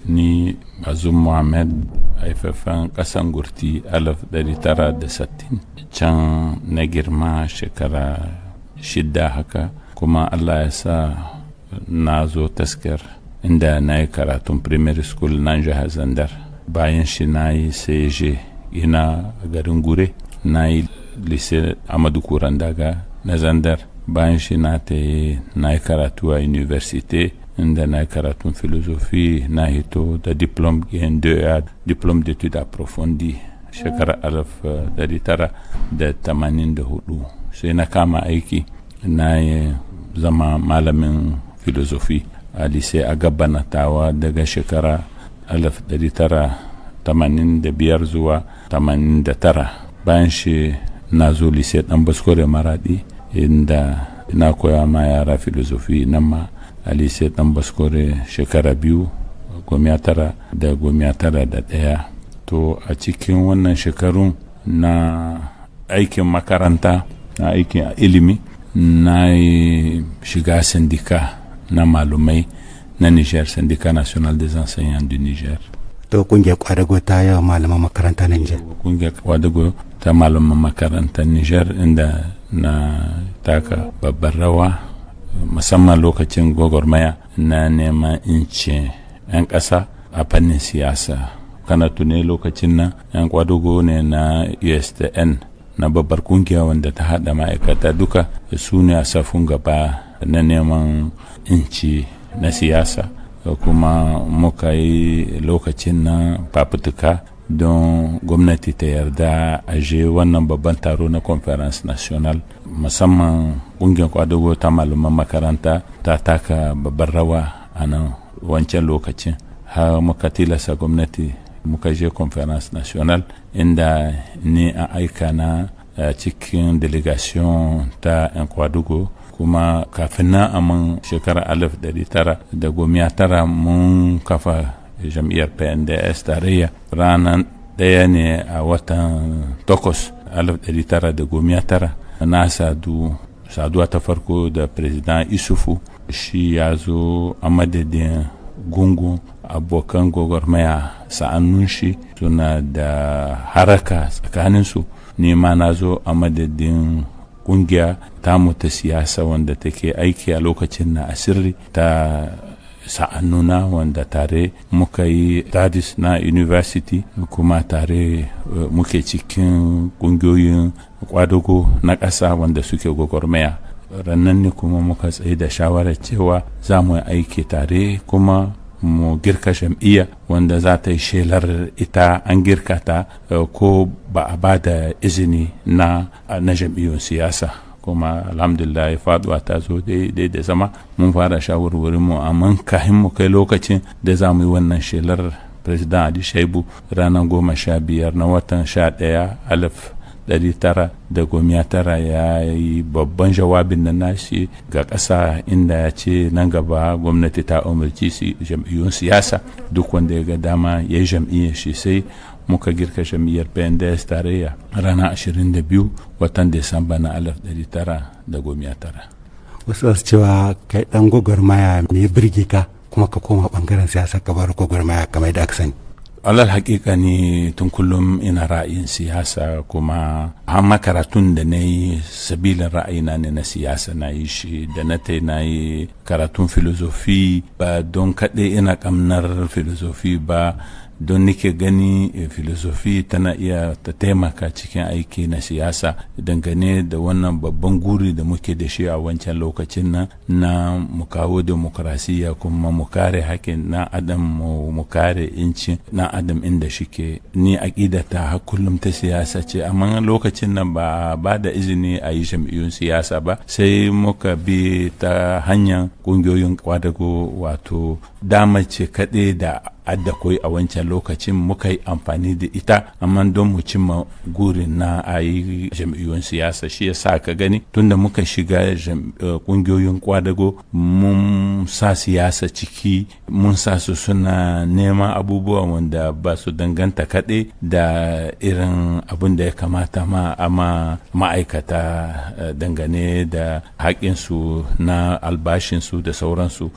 Ni Bazoum Mohamed, haifaffen ƙasan Gurti 1960. Can na girma shekara 6 haka, kuma Allah ya sa na zo Taskar, inda na yi karatun primary school nan jihar Zandar. Bayan shi na yi CEG ina garin Gure, na yi Lycée Amadu Kurandaga na Zandar. Bayan shi na ta na yi karatu a université, inda na yi karatun philosophie. Na hito da diplôme N2A, diplôme d'études approfondies, shekarar 1984. Sai na kama aiki, na yi zama malamin philosophie a Lycée a na Tawa daga shekara 1985 zuwa 89. Bayan shi na zo Lycée Dan Baskore Maradi, inda na koya ma yara philosophie nan ma a Lycée Dan Baskore shekara 2, 1991. To, a cikin wannan shekarun na aikin makaranta, na aikin ilimi, na yi shiga syndicat na malumai na Niger, Syndicat National des Enseignants du Niger. To, kungiyar kwadago ta yawa malaman makaranta na Niger. Kungiyar kwadago ta malaman makarantar Niger, inda na taka babbar rawa, musamman lokacin gwagwarmaya na neman incin 'yan ƙasa a fannin siyasa. Kana tune lokacin nan 'yan kwadago ne na USTN, na babbar kungiya wanda ta haɗa ma'aikata duka, su ne a safun gaba na neman inci na siyasa. Kuma muka yi lokacin nan fafutuka don gwamnati ta yarda a je wannan babban taro na Conférence Nationale. Musamman ƙungiyar kwadago ta malaman makaranta ta taka babbar rawa a nan wancan lokacin, har muka tilasta gwamnati muka je Conférence Nationale, inda ni a aika na cikin délégation ta 'yan kwadago. Kuma kafin nan, aman shekarar 1999, mun kafa jam'iyyar PNDS Tarayya. Ranar 1 ne a watan 8 1999 na sadu saduwa ta farko da Président Isufu. Shi ya zo a madadin gungun abokan gwagwarmaya, sa'annun shi suna da haraka tsakaninsu. Ni ma na zo a madadin kungiya tamu ta siyasa wanda take aiki a lokacin na asirri ta sa'annuna, wanda tare muka yi studies na university, kuma tare muke cikin kungiyoyin kwadago na ƙasa wanda suke gwagwarmaya. Rannan ne kuma muka tsaye da shawarar cewa za mu yi aiki tare, kuma mu girka jam'iyya wanda za ta yi shelar ita an girka ta, ko ba a ba da izini na jam'iyyun siyasa. Kuma alhamdulillah, faduwa ta zo daidai da zama. Mun fara shawarwarin mu, amma kahin mu kai lokacin da za mu yi wannan shelar, Président Ali Shaibu, ranar 15 na watan 11 1999, ya yi babban jawabin na nashi ga ƙasa, inda ya ce nan gaba gwamnati ta umarci su jam'iyyun siyasa, duk wanda ya ga dama ya yi jam'iyyar shi. Sai muka girka jam'iyyar PNDS Tarayya ranar 22 watan Disamba na 1999. Wasu wasu cewa kai dan gwagwarmaya, me birge ka kuma ka koma bangaren siyasa, ka bar gwagwarmaya kamar yadda aka sani? Alal hakika, ni tun kullum ina ra'ayin siyasa, kuma har makaratun da na yi sabilin ra'ayina ne na siyasa na yi shi. Da na ta na yi karatun philosophie, ba don kaɗai ina ƙamnar philosophie ba, don nike gani philosophie tana iya ta taimaka cikin aiki na siyasa dangane da wannan babban guri da muke da shi a wancan lokacin nan, na mu kawo demokrasiya, kuma mu kare hakkin na adam, mu kare incin na adam inda shike. Ni aƙidata har kullum ta siyasa ce, amma lokacin nan ba ba da izini a yi jam'iyyun siyasa ba, sai muka bi ta hanyar ƙungiyoyin kwadago, wato dama ce kaɗai da adda koi a wancan lokacin muka yi amfani da ita, amma don mu cimma gurin na a yi jam'iyyun siyasa. Shi yasa ka gani tunda muka shiga ƙungiyoyin kwadago, mun sa siyasa ciki, mun sa su suna neman abubuwa wanda ba su danganta kaɗai da irin abin da ya kamata ma ama ma'aikata dangane da haƙƙinsu na albashinsu da sauransu.